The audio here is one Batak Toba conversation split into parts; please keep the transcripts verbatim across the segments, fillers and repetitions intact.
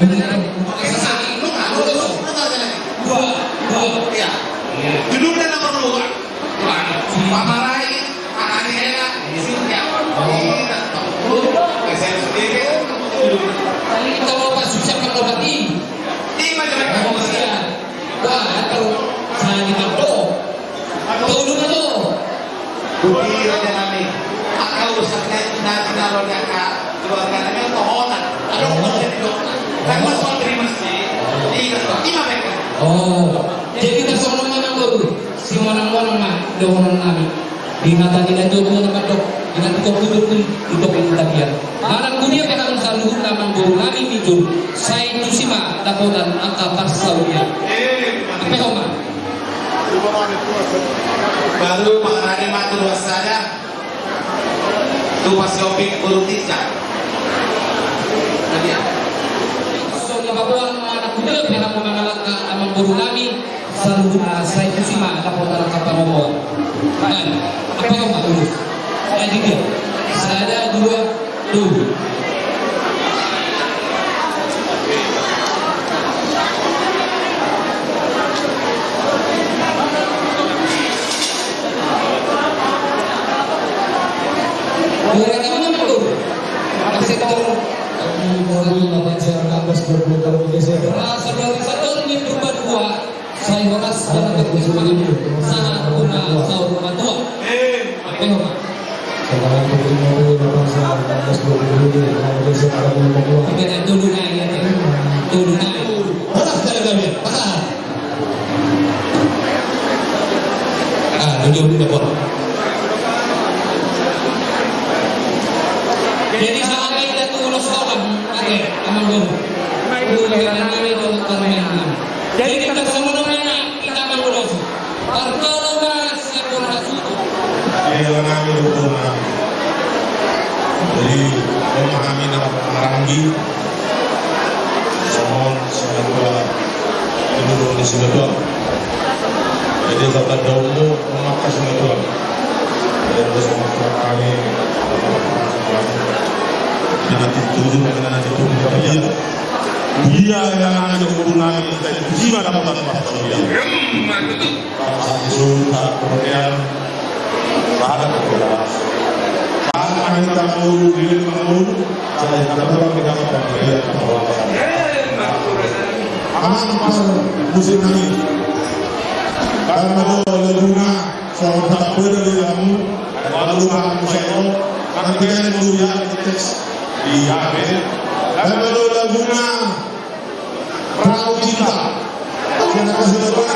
Dua, dua. Iya. Judulna nomor dua. Pamarai, Pangani Hela, Sintia. Ini tak tahu. Saya sendiri. Kalau pas susah kalau mati. Ima jala. Wah, tahu. Saya di kantor. Tolu ma do. Boti raja nami. Angka urusan na, na, na, lo di angka keluarga nami, tohonan. Adong, oh, jadi dong. Kan mas mau terima sih. Iya, toh. Ima baik. Oh, jadi tarsongon on ma, Amangboru. Simonang-monang ma dohonon nami. Di hata ni natuatua na mandok, di na tikok hudurhudurhon, di topeng tapian. Manang tu dia pe hamu saluhutna, Amangboru nami, minjur. Sai tusi ma dapotan angka parsaulian. Ampe ho ma. Baru mangarade ma tu ruas sada. Tu Pasiopik Boru Tinca. Nah, dia. So, na baboan manang tu dia pe hamu mangalangka, Amangboru nami. Saluhutna, ah, sai tusi ma dapotan angka parumaen. Baik, angka parumaen. Sai di dia. Sada, dua, tolu. Dua, dua, dua, dua. Sektor. Mobil delapan C R enam belas dua puluh, tolong digeser. Rasa dari sektor ini berubah dua. Sai horas jala tingki mangatur sahat tu na saur matua. Ampe ho ma. Sekarang tu ini mobil delapan C R enam belas dua puluh, tolong digeser, tolong digeser. Tolu nai, ya, tolu nai. Horas jala gabe. Pasahat. Ah, tunjuk ni dapur. Jadi saat ini kita tu ulos holam, oke, Amangboru. Jadi kita semua, Amangboru. Parjolo ma sian bona hasutu. Iya, nami, betul, nami. Jadi, on ma hami na maranggi. Songon simatua, dulu di simatua. Jadi, sabar daunmu, memakai simatua. Jadi, terus memakai kami. Dengan tujuh, dengan tujuh, iya. Iya, yang ada hubungan, kita itu jiwa dapat apa, iya. Sahat tu hamu, sahat tu kepercayaan. Sahat tu kepercayaan. Sahat tu kepercayaan. Sahat tu kepercayaan. Amang, par musik nami. Karena do laguna, songon hata peda do hamu. Lagu hamu sai o. Nanti kan yang dulu ya, di teks. Di H P. Karena do laguna. Perahu Cinta. Terima kasih, Bapak.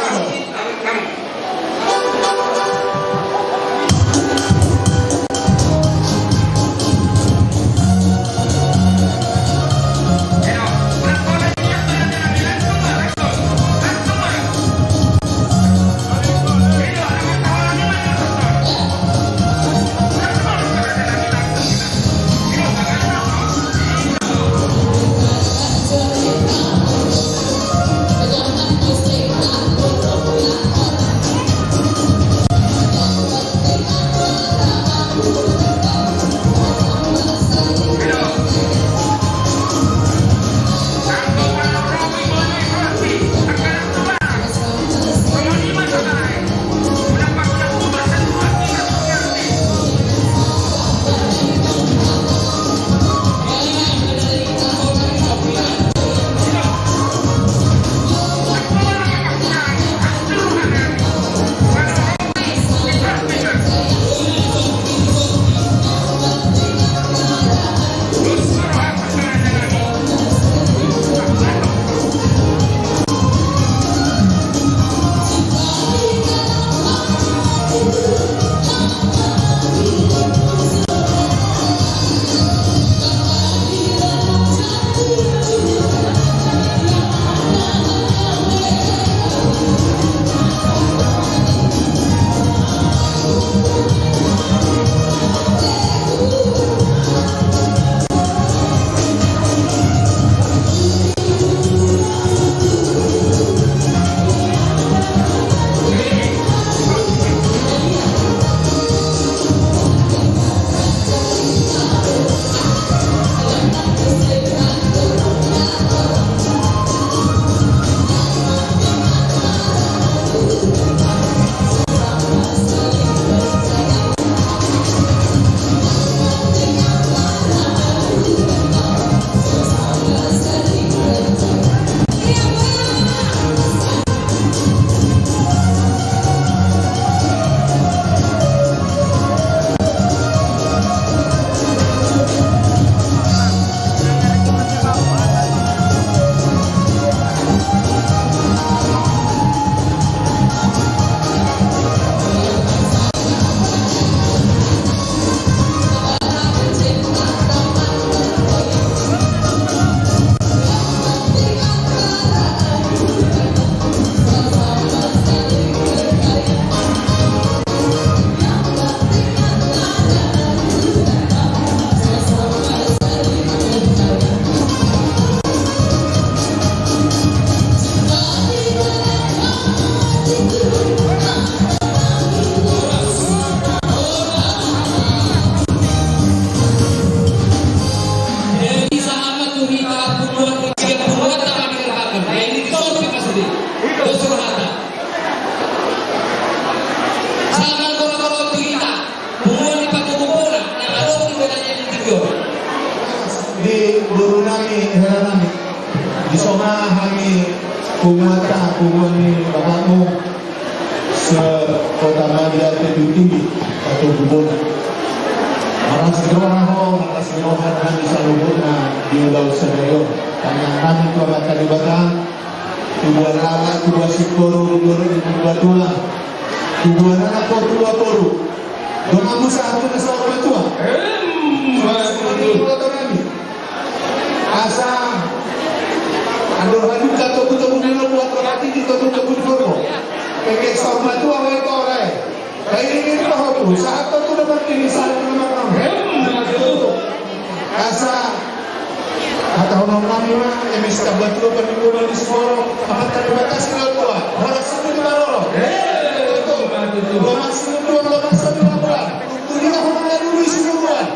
Guru nami, hela nami. Di son ma hami punguanta, punguan ni bapakmu, se-Kota Madya Teduti, Patuhubona. Marlas ni roha ho, marlas ni roha hami saluhutna di ulaon sadari on. Tangiang nami tu Amanta Debata, tubuan laklak, tubuan singkoru, tubuan tulang, tubuan anak, tubuan boru. Donganmu sahat tu na saur matua. Em, suang singkoru, tulang nami. Asa andor halumpang togu-togu ni lomo, andor hatinggi togu-togu ni horbo. Pengke saur matua ho, ito lae. Pairingi ma ho tu, sahat tu na martini, sahat tu na marnono. Asa hata honon nami ma, eme sitabuan tu panimbunan di sumoro, Amanta Debata si na tua, horas sumuni maroro. Lomak sinutuan, lomak sabilabuan. Tudia honon na dulu i sinutuan.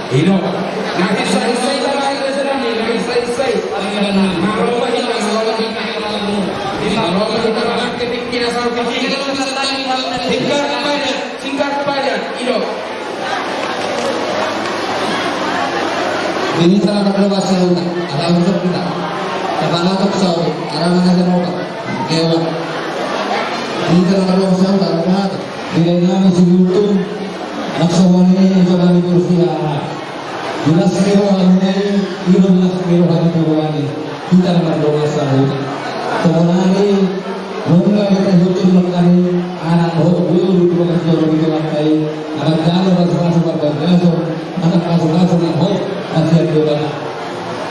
Ino. Na hisa-hisa i, na hisa-hisa i. Na hisa-hisa i. Na hisa-hisa i. Singkat padat, singkat padat. Ino. Ini salah satu bahasa udah. Ada unsur kita. Kepala tuh pesawat. Ada mana aja mau, Pak? Dewa. Ini salah satu bahasa udah. Ada apa? Tidak nama si Guntur. Maksa wani, coba di kursi, ah. Di las ni roha ni, ido di las ni roha ni Tuhan i. Hita na mardongan sahuta. Songon i, nunga hita hutur nangkin, anak dohot boru di bagasan joro ni Tuhanta i, anak jalo rasu-rasu parbagason, anak rasu-rasu na hot, na sian Debata.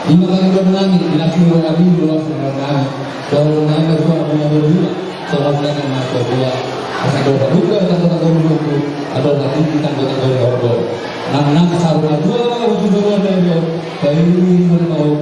Ima pangidoan nami, di las ni roha ni, di las ni roha ni. Songon i ma suang muna merdua. Songon i ma tua-tua. Asa dohot buka tanggo-tanggo ni buku. Adong na tinggi tanggo-tanggo ni horbo. Nang nang saru na tua, uju dohot dari on. Baik, ini mana mau.